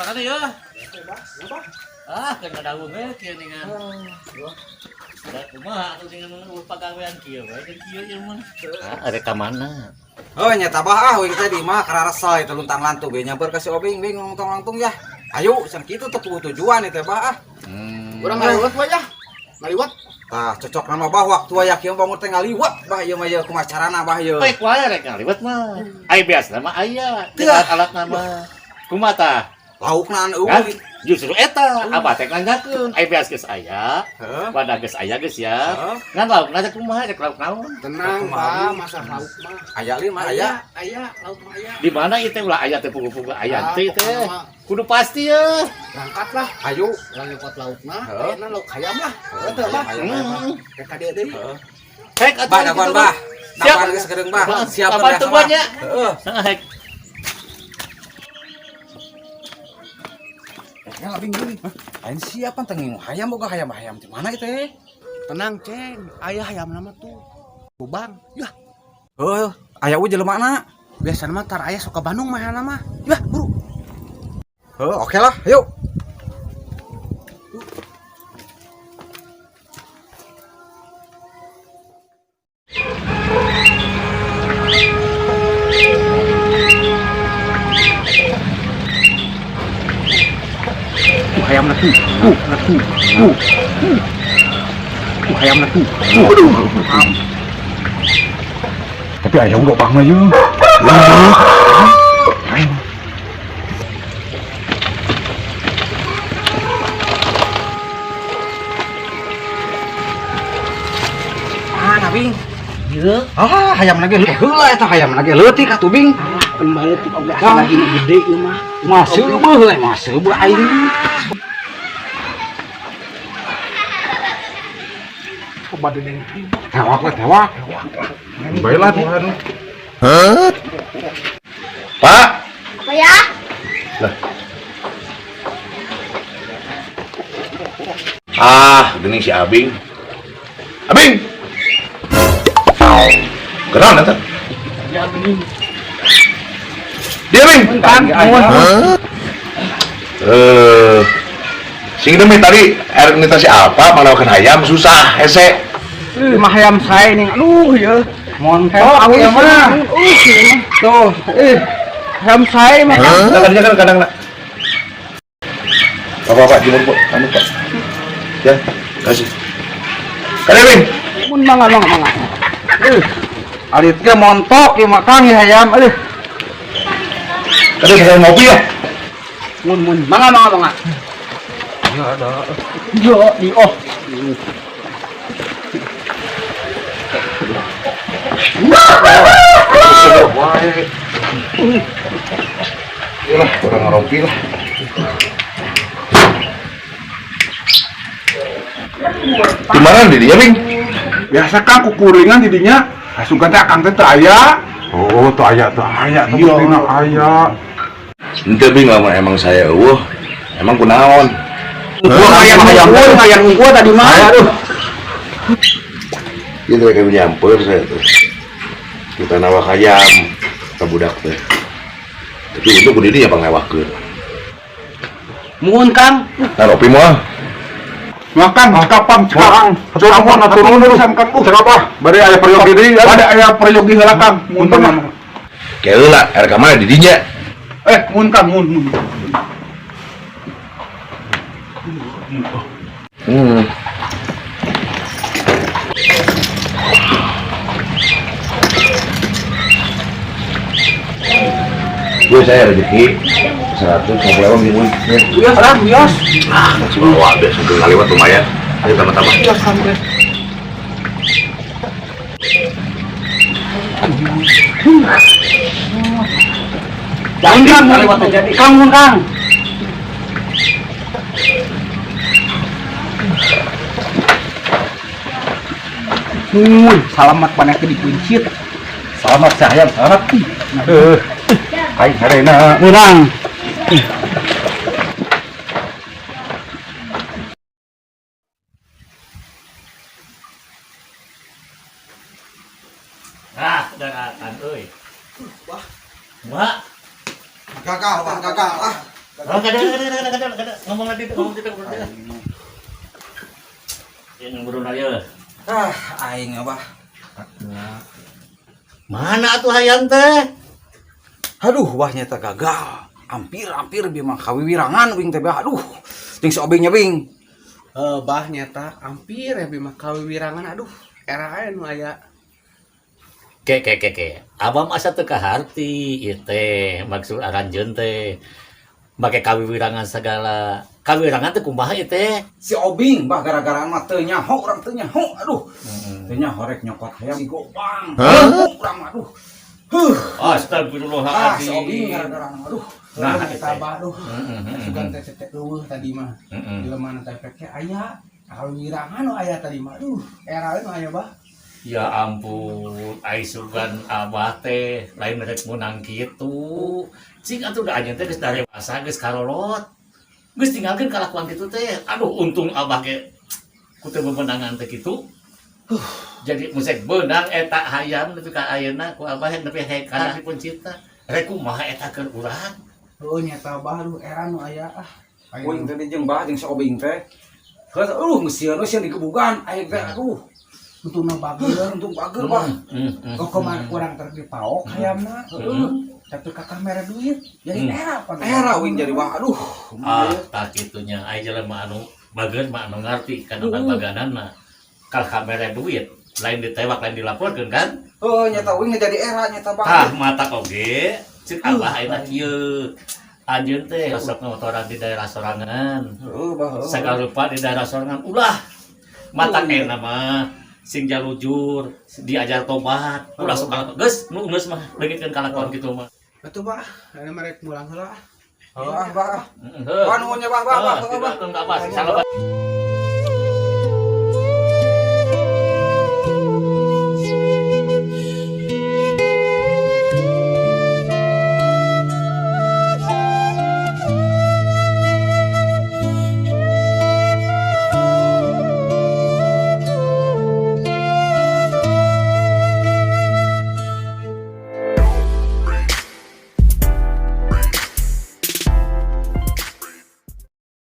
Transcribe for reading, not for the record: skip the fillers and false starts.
Mana ya? Ah, kena daun we kieu ningan. Da kumaha atuh dengan pagawean kieu we jeung kieu ieu mah. Ah, arek ka mana? Oh nya tabah ah wing teh di mah kararasa itu luntang lantung ge nyamper ka si Obing bing luntang lantung ya. Ayo san kitu teu puguh tujuan itu bah ah. Urang ngaliwat wae ya. Ngaliwat. Tah cocok nama bah waktu aya kieu bangun teh ngaliwat bah ieu mah ieu kumaha carana bah ieu. Baik wae rek ngaliwat mah. Ai biasana mah aya alat-alatna mah. Kumaha tah? Laukna anu Kan? eueuh. Justru eta abah teh nanyakeun. Ai bias geus aya, Heuh. wadah geus aya geus ya. Heuh. Ngan laukna teh kumaha rek lauk naon? Tenang, Kumaha, Pak, masalah lauk mah. Aya li mah aya. Aya, lauk mah aya. Di mana ieu teh ulah aya teh pugu-pugu aya Ah, teh teh. pokokna mah Kudu pasti ya. Berangkat lah. Ayo. Urang nyokot laukna, Heuh. ayeuna lauk hayam lah. Heuh, Eta lah. hayam, hayam, hayam. Kayak ka dieu deui. Heeh. Hek atuh Bah dagoan kitu bah. mah. Siap. Dagoan geus keureung bah. Siap Apa tungguannya? Heeh. Heeh, hek. Ya labing gini. Lain siapa teh ngingu hayam boga hayam hayam di mana itu teh? Tenang, Ceng. Aya hayam nama tuh. Lubang. Yah, Heuh, aya we jelemana. biasana mah tar aya sok ka Bandung mah mah. Yah, buru. Heuh, oke lah, yuk. Hayam na tuh. Tuh, na tuh. Tuh. Tuh hayam na tuh. Tuh. Tapi ayam udah bang aja. Ah, nabing. Ieu Ah, hayam lagi heula eta hayam lagi leutik atuh bing. kembali tuh oge asa lagi nu gede ieu mah. Masuk beuh, masuk beuh aing. Coba dedeng. Tewak lah, tewak. Baiklah tuh. Pak. Apa ya? Lah. Ah, gini si Abing. Abing. Kenal nanti. Dia Bing. Eh, sing demi tadi erek nita si apa melakukan hayam susah hese. Mah hayam sae ning. Aduh ieu. Montok Awis ieu mah. Tuh, hayam sae mah. Nah, tadinya kan kadang nak. Bapak, Pak, jemur, Pak. Anu, Pak. Ya, kasih. Kali, Bing. Mun mangga mangga mangga. Alit ge montok ieu mah Kang ieu hayam aduh. Tadi saya ngopi ya. Mun mun mangga mangga mangga. Ya ada. Yo di oh. Sedap wae. Iyalah, kurang ngerompi lah. Di mana didinya, Bing? Biasa kang kukuringan didinya. Asukan teh akang teh teu aya. Oh, teu aya, teu aya, teu buktina aya. Ente, Bing, lamun emang saya eueuh, emang kunaon? Gua hayam hayam Unggul, hayam unggul tadi mah. Aduh. Itu kayak nyamper saya tuh. Kita nawak hayam ke budak teh. Tapi untuk kudu dinya panglewakeun. Mun Kang. Nah, ropi moal. Makan, cekapam, cekapam. Atur nuhun, atur nuhun pisan Kang. Cekap ah. Bari aya peryogi deui, bari aya peryogi heula Kang. Mun mah. Keula, erek ka mana didinya? Eh, mun Kang, mun mun. Gue saya rezeki 100 lima puluh ya. Wios Kang, wios. Ah, masih bawa biasa tuh kaliwat lumayan. Ayo tambah-tambah. Wios Kang. Jangan Kang, jadi Kang mun Kang. Mun, salamat paneh teh dikuncit. Selamat si hayam, selamat. Eh. Hai, harena. Urang. Ah, daratan euy. Wah. Wah, Gagal, bah gagal ah. Oh, kada kada kada kada kada ngomong lagi, ngomong gitu, ngomong gitu. Yang burung aja. Ah, aing, Abah. Mana atuh hayam teh? Aduh, wah, nyata gagal. Hampir-hampir bimang kawiwirangan wing teh, Bah. Aduh. Jeung si Obingnya, Bing. Eh, bah, nyata hampir ya bima kawiwirangan, aduh, era aya nu aya. Ke ke ke ke. Abah masa teu kaharti ieu teh maksud aranjeun teh. Make kawiwirangan segala. Kawiwirangan teh kumaha ieu teh? Si Obing, Bah, gara-gara mah teu nyaho urang, teu nyaho. Aduh. Teu nyaho rek nyokot hayam di gobang. Heuh, urang mah, aduh. Huh. Astagfirullahaladzim. Ah, si Obing gara-gara, aduh. Nah, nah, eta, bah, aduh. Sugan teh cetek eueuh tadi mah. Heeh. Di lemana teh peke aya kawiwirangan nu aya tadi mah. Aduh, era nu aya, bah. Ya ampun, ai sugan abah teh lain rek meunang kitu. Cing atuh da anjeun teh geus dewasa, geus karolot. Geus tinggalkeun kalakuan kitu teh. Aduh, untung abah ge ku teu bebenangan teh kitu. Jadi musek beunang eta hayam nepi ka ayeuna ku abah nepi hek kana dipun cita. Rek kumaha eta keur urang? Heuh, nyata, bah, aduh, era nu aya ah. Aya Uing tadi jeung, Bah, jeung si Obing teh. Heuh, aduh, geus sieun we sieun digebugan aing teh, aduh. Untungna bager. Untung bager, Bah. Kok kemana kurang terdipaok hayamna. Heeh. Tapi kakak mere duit jadi era apa? Era uing jadi, Bah, aduh. Ah, tah kitunya ai jelema anu bager mah anu ngarti kana bagaganana. Kal kamera duit, lain ditewak, lain dilaporkeun kan? Heuh, nyata uing jadi era nyata, Bah. Tah mata oge cek abah ayeuna kieu. Anjeun teh sok motoran di daerah sorangan. Heuh, Bah. Heuh. Sagala rupa di daerah sorangan ulah. Mata kena mah sing jalujur, diajar tobat, ulah sok kalakuan. Geus, nu geus mah leungitkeun kalakuan kitu mah. Atuh, bah, ini mereka mulang heula ah. Heuh, ah, Bah. Heeh. Bah, nuhun nya, Bah, Bah, Bah, Heuh, Bah. tidak, enggak apa, salah.